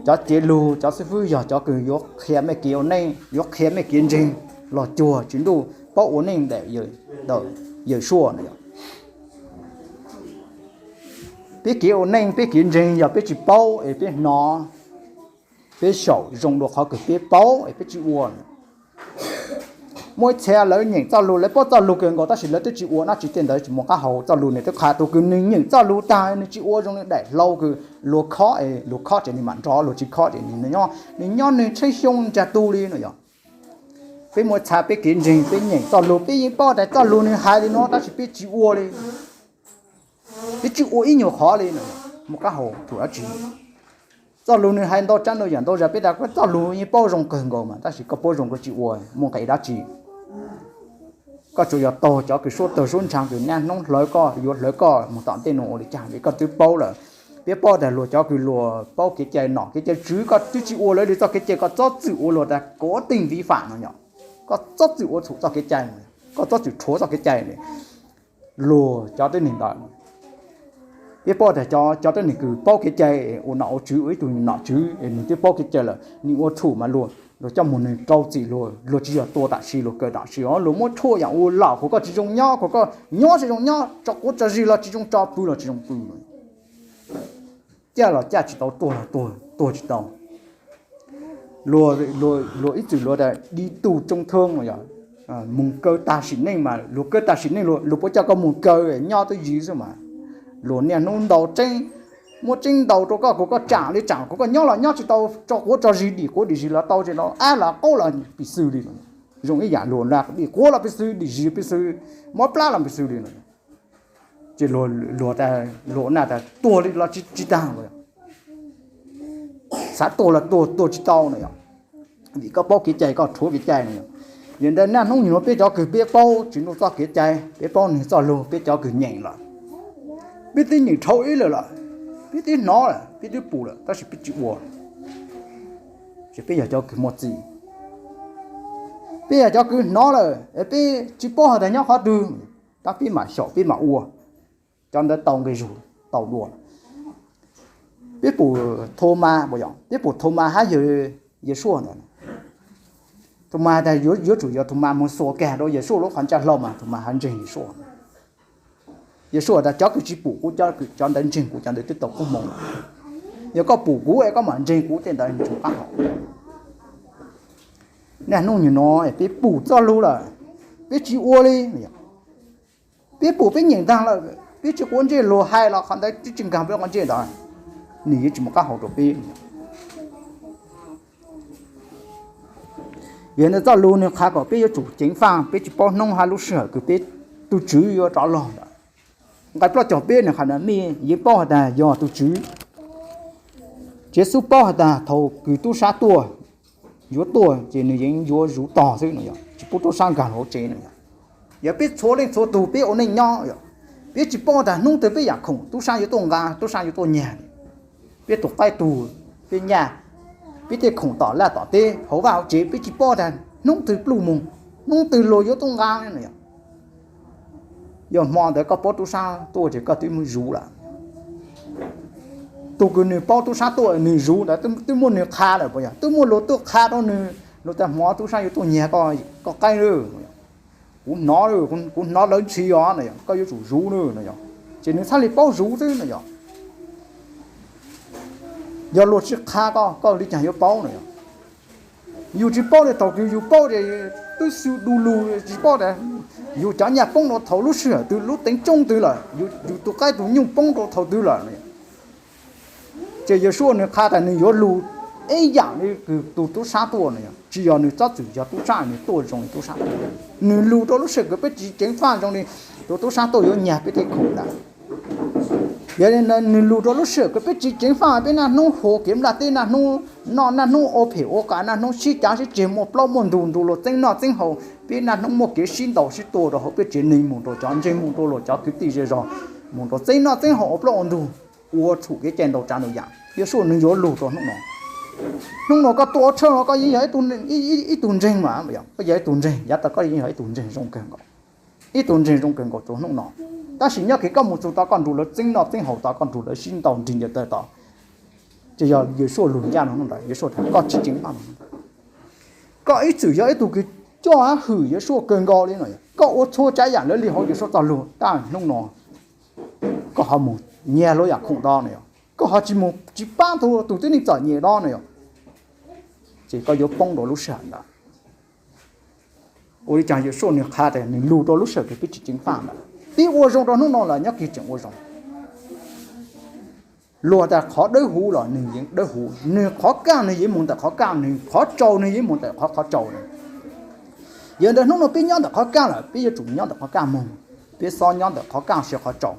cov cev lug, cov xib fwb yog cov kws yuav qhia mej kev ua neej, yuav qhia mej kev ntseeg los cuag Tswv Ntuj, paub ua neej ntawm Yawm Suaj no. Peb kev ua neej, peb kev ntseeg yog peb tsis paub es peb hnov, peb xyaum zoo dua qhov kws peb paub es peb tsis ua. Muaj ib txhia lawv nyeem txoj lug, lawv paub txoj lug kawg nkaus tab sis lawv twb tsis ua dab tsi tej ntawd tsis muaj qab hau. Txoj lug nws twb qha, tus kws nws nyeem txoj lug tag nws tsis ua zoo li daim hlau kws luag khob es luag khob ces nws mam nrov, luag tsis khob ces nws nyob, nws nyob nws tsheej xyoo ntsa tu li no yog. Peb muaj txha peb kev ntseeg, peb nyeem txoj lug, peb yeej paub tas txoj lug nws hais li no tab sis peb tsis ua li. Peb tsis ua ib nyuag qhov li no, muaj qab hau thaum dab tsi? Txoj lug nws hais ntau tsav ntau yam ntau zag, peb tas koj txoj lug yeej paub zoo kawg nkaus mas tab sis koj paub zoo koj tsis ua, muaj nqis dab tsi? Koj tsuas yog taug cov kws suab tawg suab ntsha kws niaj hnub hlawv koj, yuav hlawv koj mus tom ntej no ua li cas vim koj twb paub lawm. Peb paub tas luag cov kws luag paub kev cai nom kev cai tswv, koj twb tsis ua lawv li txoj kev cai, koj txhob txwm ua luag tas kov teej viv fam no yog. Koj txhob txwm ua txhum txoj kev cai, koj txhob txwm rhuav txoj kev cai li. Luag cov tib neeg ntawd, peb paub tas cov tib neeg kws paub kev cai, ua nom ua tswv, ua ib tug nom tswv es nws twb paub kev cai lawm, nws ua txhum mas luag, luag coj mus nws rau txim luag, luag tsis yog tua tam sim, luag kaw tam sim os, luag muab tshuaj yam ua lom, kuv koj tsis zoo nyob, kuv koj nyob tsis zoo nyob, tso quav tso zis los tsis zoo tso, pw los tsis zoo pw, caj los caj tsis tau, tuag los tuag, tuag tsis tau. Luag ib txwm luag tas đi tù trông thương no yog, mus kaw tag sim neej mas, luag kaw tag sim neej luag puas coj koj mus kaw nyob twb yig xwb mas. Luag niaj hnub ntaus tseeb, muab tseeb ntaus rau koj, kuv koj tsam li tsam, kuv koj nyob los nyob tsis tau, tso quav tso zis, dim quav dim zis los tau, tsis tau ab los qaub los piv xwb li. Zoo ib yam luag na, dim quav los piv xwb, dim zis piv xwb, mob plab los piv xwb li no. Ces luag, luag na tas tuag li los tsis tag, xav tuag los tuag, tuag tsis tau no yog, vim koj paub kev cai, koj rhuav kev cai no yog. Yog ntawd niaj hnub nim no peb cov kws peb paub Tswv Ntuj txoj kev cai, peb paub nws txoj lug, peb cov kws nyeem lawm, peb twb nyeem dhau ib lwm lawm, peb twb hnov lawm, peb twb pum lawm tab sis peb tsis ua, ces peb yog cov kws muaj txim. Peb yog cov kws hnov lawm es peb tsis paub has tas nyob qhov twg, tab peb mam xyaum peb mam ua, cov ntawd tau nqi zug tau dua. Peb pum Thaumas, peb pum Thaumas hab yawg Yesuaj ntawd. Thaumas tas yuav tsum yog Thaumas mus xuas kag rau Yesuaj lub qhov ncauj hlau mas Thaumas ho ntseeg Yesuaj. Yesuaj tas cov kws tsis pum kuv, cov ntawd ntseeg kuv, cov ntawd twb tau koob hmoov. Yog koj pum kuv es koj mam ntseeg kuv tej ntawd tsis qab hau. Niaj hnub nim no peb pum txoj lug lawm, peb tsis ua li. Peb pum peb nyeem ntag lawm, peb tsis quav ntsej, luag hais los qhov ntawd twb tsis nkag peb quav ntsej ntawd, nws yuav tsis mus qab hau rau peb. Yog ntawd txoj lug nws qha kom peb yuav tsum ceev faj, peb tsis paub hnub hab lub sij hawm kws peb tus Tswv yuav rov los lawm. Nqai plaub caug peb nws qha na, mej yeej paub has tas yog tus Tswv, tsev xub paub has tas thaum kws tub sab tuaj, yuav tuaj ces nws yeej yuav zuv tog xwb no yog, tsis pub tub sab nkag hauv tsev no yog. Yog peb txhua leej txhua tug peb ua neej nyob yog, peb tsis paub tas hnub twg peb yam khoom tub sab yuav tuaj nqa, tub sab yuav tuaj nyag. Peb tus qaib tug, peb nyaj, peb tej khoom tom laj tom teb hauv vaj hauv tsev peb tsis paub tas hnub twg pluj moog, hnub twg luag yuav tuaj nqa no yog. Yog hmo ntawd koj paub tub sab tuaj ces koj twb zuv lawm. Tus kws nws paub tub sab tuaj nws zuv ntawd twb muaj nws qha lawm puas yog? Twb muaj luag tuaj qha rau nws, luag tas hmo tub sab yuav tuaj nyag koj qaib lawm. Kuv hnov, kuv hnov lawv ntshis os no yog, koj yuav tsum zuv lawm no yog. Ces nws txhaj li paub zuv xwb no yog. Yog luag tsis qha koj, koj li caag yuav paub no yog. Yus tsis paub li, thaum kws yus paub ces twb xwb du lug tsis paub tas yus cov nyaj poob rau thaum lub sij hawm twg, lub teev tsooj twg lawm, yus tus qaib tus nyuj poob rau thaum twg lawm. Ces Yesuaj nws qha tas nws yuav lug ib yam li kws tus tub sab tuaj no yog, tsis yog nws txhob txwm yog tub sab nws tuaj zoo li tub sab tuaj. Nws lug rau lub sij hawm kws peb tsis ceev faj zoo li tus tub sab tuaj yuav nyag peb tej khoom lawm. Yog li ntawd nws lug rau lub sij hawm kws peb tsis ceev faj, peb naj hnub hua kev nplaj teb, naj hnub noj naj hnub ua phem ua qas, naj hnub sib cav sib ceg, muaj plaub muaj ntug nrug luag txeeb noj txeeb haus, peb naj hnub muaj kev sib ntaus sib tua rau hauv peb tsev neeg, mus rau cov ntseeg, mus rau luag cov kwv tij zej zog, mus rau txeeb noj txeeb haus ua plaub ua ntug, ua txhum kev cai ntau tsav ntau yam. Yesuaj nws yuav lug rau hnub no. Hnub no koj tuaj ua tshawj no koj yeej yog ib tug ntseeg mas, koj yog ib tug ntseeg, yav tas koj yeej yog ib tug ntseeg zoo kawg nkaus, ib tug ntseeg zoo kawg nkaus rau hnub no. Tab sis nyob kiag koj mus txug tod koj nrug lawv txeeb noj txeeb haus tod, koj nrug lawv sib ntaus nrig ncaws taw tod, ces yog Yeshua lug ncaj nua ntag. Yeshua has koj tsis ceev faj. Koj ib txwm yog ib tug kws coj hwm Yeshua kawg nkaus li no, koj ua txhua tsav yam lawv li hauv Yeshua txoj lug, tab hnub no koj ho mus nyiag luag yam khoom tod no, koj ho tsis mus tsis paab tug tug tib neeg txom nyem tod no, ces koj yuav poob rua lub sij hawm ntawd. Ua li cas Yeshua nwg qha tas nwg lug rua lub sij hawm kws peb tsis ceev faj ntawd, peb ua zoo rua hnub no los nyob kiag tseem ua zoo. Luag tas qhov dawb huv los nwg yeej dawb huv, nwg qhov kaj nwg yeej mus ntawm qhov kaj, nwg qhov tsaus nwg yeej mus ntawm qhov qhov tsaus. Yog ntawd hnub no peb nyob ntawm qhov kaj lawm, peb yuav tsum nyob ntawm qhov kaj moog, peb xob nyob ntawm qhov kaj siv qhov tsaus.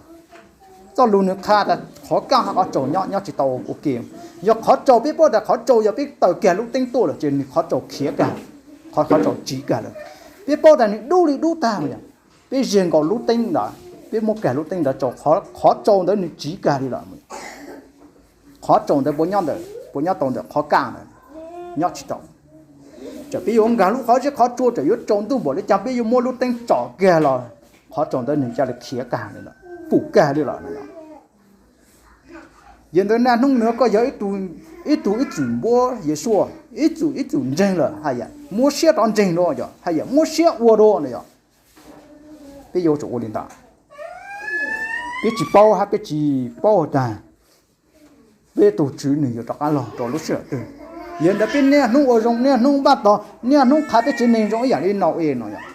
Txoj lug nwg qha tas qhov kaj hab qhov tsaus nyob nyob tsis tau ua ke. Yog qhov tsaus, peb paub tas qhov tsaus yog peb taws kag lub teeb tuaj lawm ces nwg qhov tsaus khiav kag, qhov qhov tsaus tsiv kag lawm. Peb paub tas nwg dub li dub tag, peb zeg nkaus lub teeb ntawd, peb muab kag lub teeb ntawd tsaus, qhov tsaus ntawd nwg tsiv kag li lawm. Qhov tsaus ntawd puas nyob ntawm, puas nyob tau ntawm qhov kaj ntawd? Nyob tsis tau. Txawm peb yuav nkag lub qhov zeb qhov tsua, txawm yuav tsaus ntuj npaum li cas peb yuav muab lub teeb tsom kiag los qhov tsaus ntawd nws ca li khiav kag li lawm, pum kag li lawm no. Yog ntawd naj hnub no koj yog ib tug ib txwm npuab Yeshua, ib txwm ib txwm ntseeg lawm, haj yam muab siab rov ntseeg dua, yog haj yam muab siab ua dua no yog, peb yuav tsum ua li ntawd. Peb tsis paub hab peb tsis paub tag, peb tug Tswv nws yuav rov qab los rau lub sij hawm twg. Yog ntawd peb niaj hnub ua zoo, niaj hnub npaj tog, niaj hnub qha peb tsev neeg zoo ib yam li Nau-es no yog,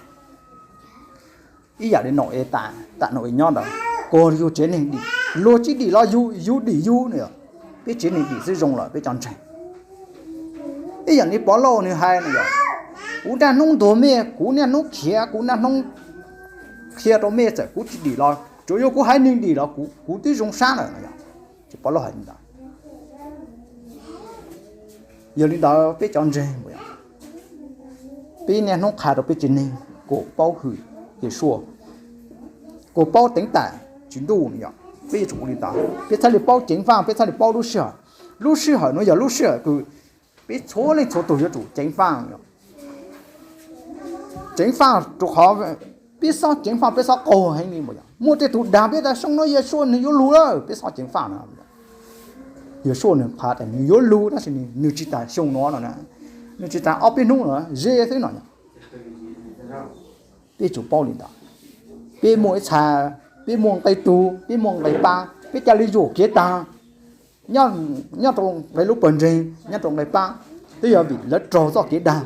ib yam li Nau-es tas, tam Nau-es nyob ntawd, kuas yug tsev neeg dim, luag tsis dim los yug, yug dim yug no yog, peb tsev neeg dim xwb zoo lawm peb cov ntseeg. Ib yam li Pov Lauj nws hais no yog, kuv niaj hnub ntuag mej, kuv niaj hnub khiav, kuv niaj hnub qhia rau mej, txawm kuv tsis dim los tsuav yog kuv haiv neeg dim los kuv twb zoo sab lawm no yog. Ces Pov Lauj hais li ntawd. Yog li ntawd peb cov ntseeg, peb niaj hnub qha rau peb tsev neeg kuas paub hwm Yeshua, kuas paub teev tam Tswv Ntuj no yog, peb yuav tsum ua li ntawd, peb txhaj li paub ceev faj, peb txhaj li paub lub sij hawm. Lub sij hawm no yog lub sij hawm kws peb txhua leej txhua tug yuav tsum ceev faj. Ceev faj rau qhov peb xob ceev faj peb xob qaug heev li, muaj tej tug dag peb tas xyoo no Yeshua nws yuav lug lawm, peb xob ceev faj no. Yeshua nws qha tas nws yuav lug tab sis nws tsis tas xyoo no no, nws tsis tas ob peb hnub no, ze xwb no. Peb tsum paub li ntawd. Peb muaj ib txha, peb muaj nqe tug, peb muaj nqe pab, peb ca li yuam kev tag. Nyob rau nqe lub pawg ntseeg, nyob rau nqe pab, twb yog vim lawv raug txoj kev dag.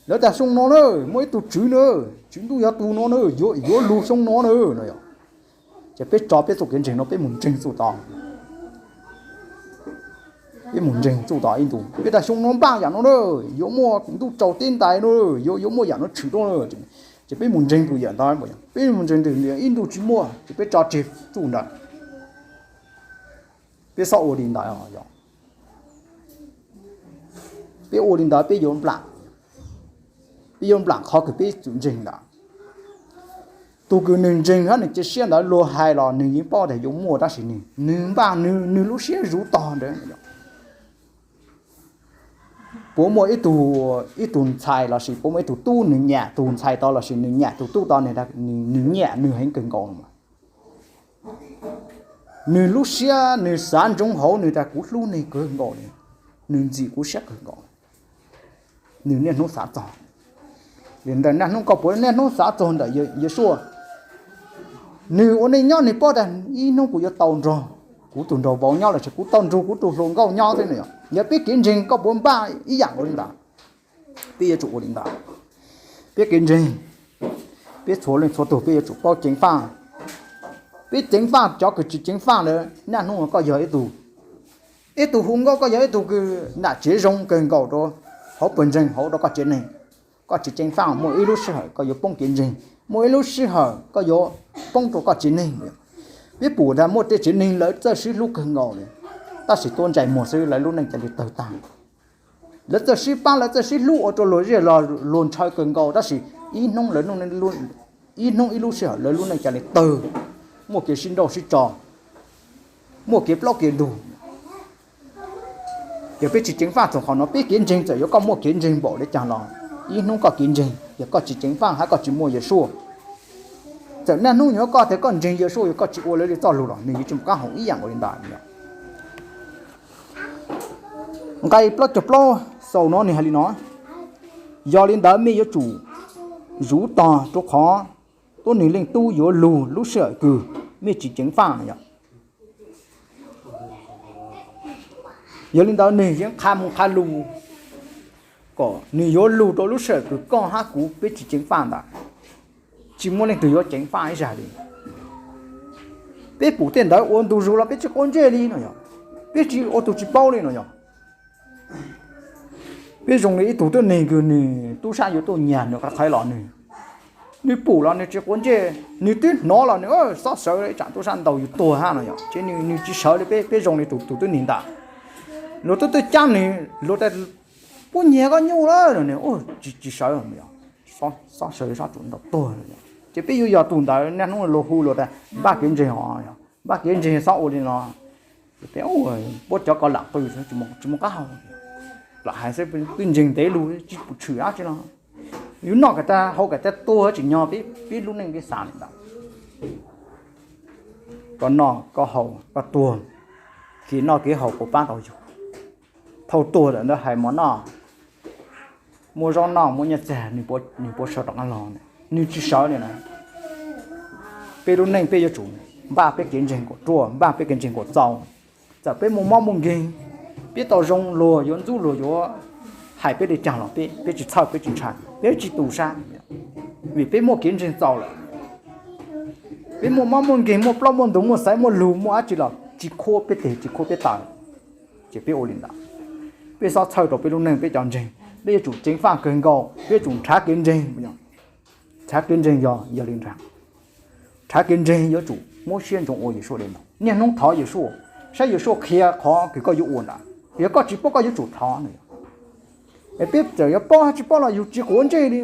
Lawv tas xyoo no na, muaj ib tug Tswv na, Tswv Ntuj yog tus no na, yuav, yuav lug xyoo no na no yog. Ces peb tso peb txoj kev ntseeg no peb mus ntseeg txuj tod. Peb mus ntseeg txuj tod ib ntus, peb tas xyoo no npaj yam no na, yuav muaj ntuj tsaus teb ntais na, yuav, yuav muaj yam no tshwm rau na. Ces peb mus ntseeg tus yam ntawd, peb mus ntseeg tus ib ntus tsis muaj ces peb tso tseg txuj ntawd. Peb xob ua li ntawd, peb ua li ntawd peb yuav nplam, peb yuav nplam qhov kws peb txwm ntseeg ntawd. Tus kws nws ntseeg hab nws cia siab ntawd luag hais los nws yeej paub tas yuav muaj tab sis nws, nws npaj nws, nws lub siab zuv tog ntawd. Puas muaj ib tug, ib tug ntxhais lossis puas muaj ib tug tub nws nyam tus ntxhais tod lossis nws nyam tus tub tod, nws, nws nyiam nws heev kawg nkaus no. Nws lub siab nws xav ntsoov hauv nws tas kuv hlub nej kawg nkaus li, nws ntxim kuv siab kawg nkaus. Nws niaj hnub xav txog. Li ntawd niaj hnub koj puas niaj hnub xav txog ntawm Yeshua? Nws ua neej nyob nws paub tas ib hnub kuv yuav tau nrog kuv tus nraug vauv nyob lossis kuv tau nrug kuv tus hluas nkauj nyob xwb no yog. Yog peb kev ntseeg koj puas npaj ib yam ua li ntawd? Peb yuav tsum ua li ntawd. Peb kev ntseeg, peb txhua leej txhua tug peb yuav tsum paub ceev faj. Peb ceev faj cov kws tsis ceev faj ntawd. Niaj hnub koj yog ib tug, ib tug hu nkauj, koj yog ib tug kws nam tsev zoo kawg nkaus rau hauv pawg ntseeg hauv rau koj tsev neeg. Koj tsis ceev faj muaj ib lub sij hawm koj yuav poob kev ntseeg, muaj ib lub sij hawm koj yuav poob rau koj tsev neeg. Peb pum tas muaj tej tsev neeg lawv txawj sib hlub kawg nkaus li, tab sis tuab ntsais muag xwb lawv lub neej ca li tawg tag. Lawv txawj sib pab lawv txawj sib hlub ua rau luag zej los luag ntshaw kawg nkaus tab sis ib hnub lawv, ib hnub ib lub sij hawm lawv lub neej ca li tawg, muaj kev sib nrauj sib tso, muaj kev plaub kev ntug. Yog peb tsis ceev faj txog qhov no, peb kev ntseeg txawm yuav koj muaj kev ntseeg npaum li cas los ib hnub koj kev ntseeg yog koj tsis ceev faj hab koj tsis muaj Yeshua, Txawm niaj hnub nyuam qhuav koj tias koj ntseeg Yexus, koj tsis ua lawv li txoj lus los nws yuav tsis mus kab haum ib yam nkaus li ntawd. Nqai plaub caug plaub xaus no nws hais li no: Yog li ntawd mej yuav tsum zuv tog, rau qhov tuab neeg Leej Tub yuav lug lub sij hawm kws mej tsis ceev faj no yog. Yog li ntawd nws yeej qha mus qha lug kom nws yuav lug rau lub sij hawm kws koj hab kuv peb tsis ceev faj ntawd, tsis muaj leej twg yuav ceev faj ib zag li. Peb pum tej ntawd ua ntu zus los peb tsis quav ntsej li no yog, peb tsis ua tug tsis paub li no yog. Peb zoo li ib tug tuab neeg kws nws tub sab yuav tuaj nyag nws qhov qhaiv los nws, nws pum los nws tsis quav ntsej, nws twb hnov los nws xob sawv ib tsam tub sab ntaus yus tuag hab no yog, ces nws tsis sawv li. Peb, peb zoo li tus, tus tuab neeg ntawd, luag twb tuaj cab nws, luag tas puab nyiag koj nyuj lawm no nws tsis, tsis sawv, xob sawv xob tsum ntaus tuag no. Ces peb yuav yog tus ntawd, niaj hnub luag hu luag tas npaj kev ntseeg os, npaj kev ntseeg xob ua li no. Puab cov ko lam qw, tsis muaj qab hau, lam hais xwb, twb ntseeg ntev lug tsis pum tshwm dab tsi no. Yus noj kom tag haus kom tag tuag tsim nyog peb, peb lub neej peb xav li ntawd. Koj noj koj haus koj tuag, kev noj kev haus puas pab tau yus? Thaum tuag lawm ntawd hais mov noj, muaj zaub noj muaj nyiaj txiag, nws puas sawv rov qab los? Nws tsis sawv li na. Peb lub neej peb yuav tsum npaj peb kev ntseeg kom ruaj, npaj peb kev ntseeg kom txaus. Txawm peb muaj mob muaj nkeeg, peb tau zoo luag yuav ntxub luag yuav hais peb li caag los peb, peb tsis txhawj peb tsis ntshai, peb tsis tu sab, vim peb muaj kev ntseeg txaus lawm. Peb muaj mob muaj nkeeg, muaj plaub muaj ntug, muaj xaiv muaj lug, muaj dab tsi los tsis khuab peb teg tsis khuab peb taw. Ces peb ua li ntawd, peb xob txhawj rau peb lub neej peb cov ntseeg. Peb yuav tsum ceev faj kawg nkaus, peb yuav tsum nrhav kev ntseeg. Nrhav kev ntseeg yog, yog li nrhav, nrhav kev ntseeg yuav tsum muab siab ntsoov ua Yexus li no, niaj hnub thov Yexus, saib Yexus qhia qhov kws koj yuav ua ntawd. Yog koj tsis paub koj yuav tsum thov no yog. Peb txawm yuav paub hab tsis paub los yus tsis quav ntsej li,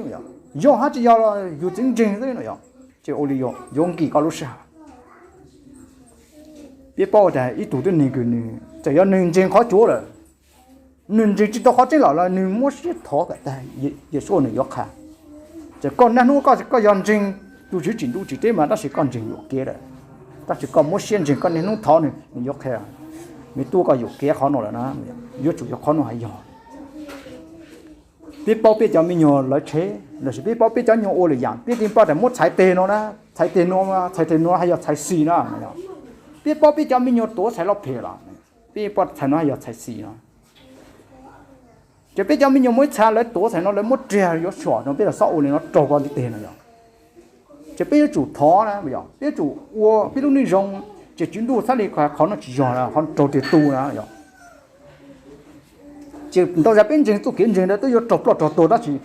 yog hab tsis yog los yus txeev ntseeg xwb no yog. Ces ua li yuav nkim koj lub sij hawm. Peb paub tas ib tug tuab neeg kws nws txawm yog nws ntseeg qhov cuav lawm, nws ntseeg tsis tau qhov tseeb lawm los nws muab siab thov kom tag, Yexus nws yuav qha. Txawm koj niaj hnub koj, koj yog ntseeg tus Tswv tsim ntuj tsim teb mas tab sis koj ntseeg yuam kev lawm, tab sis koj muab siab ntseeg koj niaj hnub thov nws, nws yuav qha. Nws tuaj koj yuam kev qhov no lawm na, yuav tsum yog qhov no hais yog. Peb paub peb cov me nyuam lawv tshev lossis peb paub peb cov nyuag ua lwm yam, peb tsis paub tas muab txhais teg no na, txhais teg no, txhais teg no hais yog txhais xis na. Peb paub peb cov me nyuam tuav txhais loj phem los, peb paub txhais no hais yog txhais xis no. Ces peb cov me nyuam muaj ib txhais lawv tuav txhais no lawv muab riag yuav suam no peb los xob ua li no raug koj ntiv teg no yog. Ces peb yuav tsum thov na yog, peb yuav tsum ua peb lub neej zoo, ces Tswv Ntuj txhab li qhov no tsis yog, qhov raug tiag tu na yog. Ces ntau yam peb ntseeg txuj kev ntseeg ntawd twb yuav raug ploj raug tuag tab sis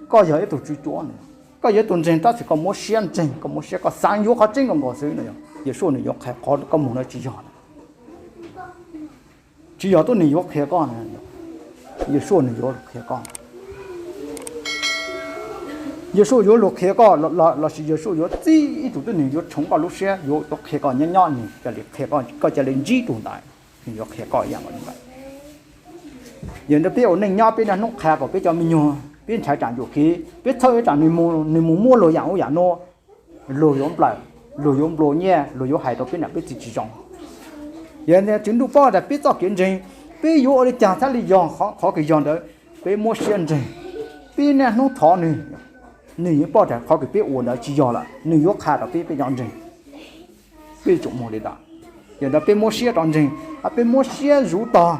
koj yog ib tug Tswv cuab, koj yog ib tug ntseeg tab sis koj muab siab ntseeg, koj muab siab koj xav yuav qhov tseeb nkaus nkaus xwb no yog, Yexus nws yuav qhia qhov koj mus no tsis yog. Tsis yog tuab neeg yuav qhia koj, Yexus nws yuav qhia koj. Yexus yuav lug qhia koj lossis Yexus yuav txib ib tug tuab neeg yuav tshoov koj lub siab, yuav qhia koj nyob nyob nws, koj cia li ntsib tug ntawd, nws yuav qhia koj ib yam nkaus li ntawd. Yog ntawd peb ua neej nyob peb niaj hnub qha kom peb cov me nyuam, peb ntshai tsam yuam kev, peb txhawj ib tsam nws mus muab luag yam ub yam no, luag yuav nplawm, luag yuav nplua nyiaj, luag yuav hais rau peb nam peb txiv tsis zoo. Yog Tswv Ntuj paub tas peb txoj kev ntseeg, peb yuav ua li cas thiaj li yog qhov kws yog ntawd, peb muab siab ntseeg, peb niaj hnub thov nws, nws yeej paub tas qhov kws peb ua ntawd tsis yog lawm nws yuav qha rau peb, peb cov ntseeg. Peb yuav tsum mus li ntawd. Yog ntawd peb muab siab rau ntseeg, peb muab siab zuv tog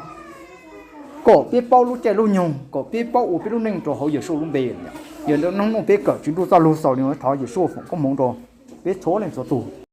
kom peb paub lub caij lub nyoog, kom peb paub ua peb lub neej rau hauv Yexus lub npe. Yog ntawd hnub no peb kawm Tswv Ntuj txoj lug xaus li no, thov Yexus foom koob hmoov rau peb txhua leej txhua tug.